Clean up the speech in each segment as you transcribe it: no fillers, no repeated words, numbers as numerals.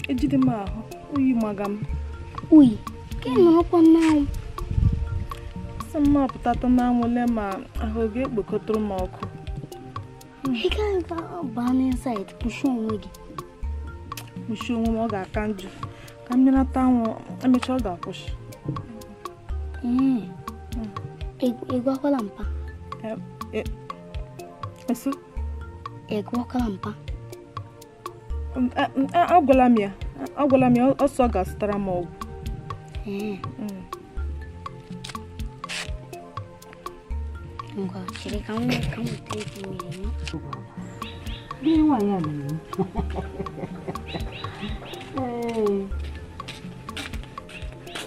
Ejide m ahụ, oyi maga m. Oyi ka ị nọrọkwa n'anwụ. Sị m apụtata n'anwụ, lee ma ahụ ga-ekpokọtụrụ m ọkụ. Ị gaghị baa n'inside kpuchie onwe gị? Kpuchie onwe m, ọ ga-aka njọ. Ka m bịanata anwụ, emechaa ọ ga-akwụsị. Ị gwakwala mpa? Eso. Ị gwakwala mpa? Agwala m ya, agwala m ya, ọsọ ga-azụtara m ọgwụ. Ngwa, chere ka m weta ego mmiri. Gịnị nwaanyị a na-eme?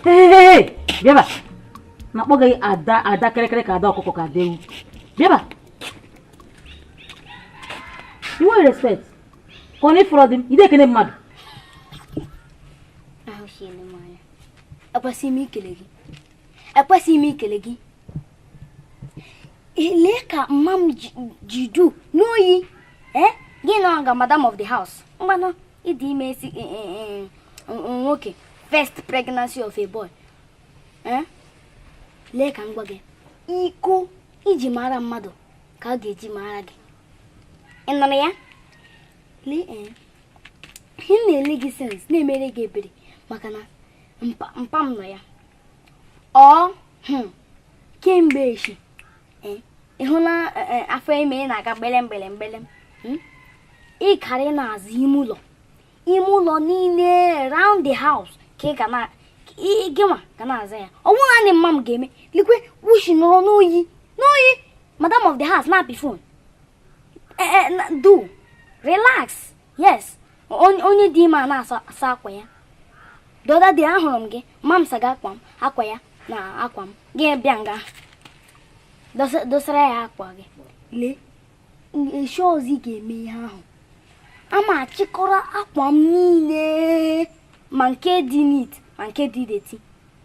Ee, bịaba na-akpọ gị ada ada kịrịkịrị ka ada ọkụkọ ka ada ewu. Bịaba, i nwere respect ka ọ na ịfụrọ dị m ide ekene mmadụ. Ekwesịghị m ikele gị, ekwesịghị m ikele gị. Lee ka mma m ji du n'oyi. Ee, gị nọ nga madam of the house, mgbanụ ịdị ime esi nwoke, first pregnancy of a boy. Ee, lee ka m gwa gị, iko iji mara mmadụ ka a ga-eji mara gị. Ị nụrụ ya? Lee, ee, ihe m na-ele gị since na-emere gị ebere maka na mpa m nọ ya ọ kemgbe echi. Ị hụla afọ ime ị na-aga mgbele mgbele mgbele. Ị kara ị na-azụ ime ụlọ, ime ụlọ niile round the house ka ị ga na gịnwa ga na-aza ya. Ọ bụrụ naanị mma m ga-eme likwe wushi nọrọ n'oyi n'oyi, madam of the house na-apị phone. Do relax. Yes, onye dị ime a na-asa akwa ya. The other day ahụrụ m gị, mma m saga akwa m, akwa ya na akwa m, gị bịa nga dosara ya akwa gị. Lee, echi ọzọ ị ga-eme ihe ahụ, ama achịkọrọ akwa m niile, ma nke dị neat ma nke dị dirty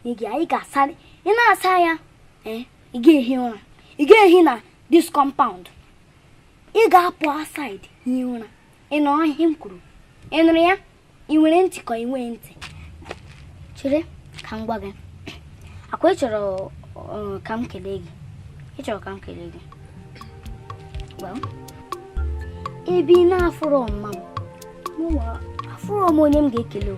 gị, anyị ga-asa. Ị na-asa ya, ị ga-ehi ụra, ị ga-ehi na this compound, ị ga-apụ outside hie ụra. Ị nụrụ ihe m kwuru? Ị nụrụ ya? Ị nwere ntị ka ị nwee ntị? Chere ka m gwa gị, akwa ị chọrọ ka m kelee gị, ị chọrọ ka m kelee gị. Well, ebe ị na-afụrọ mma m, mụnwa afụrọ m onye m ga-ekele.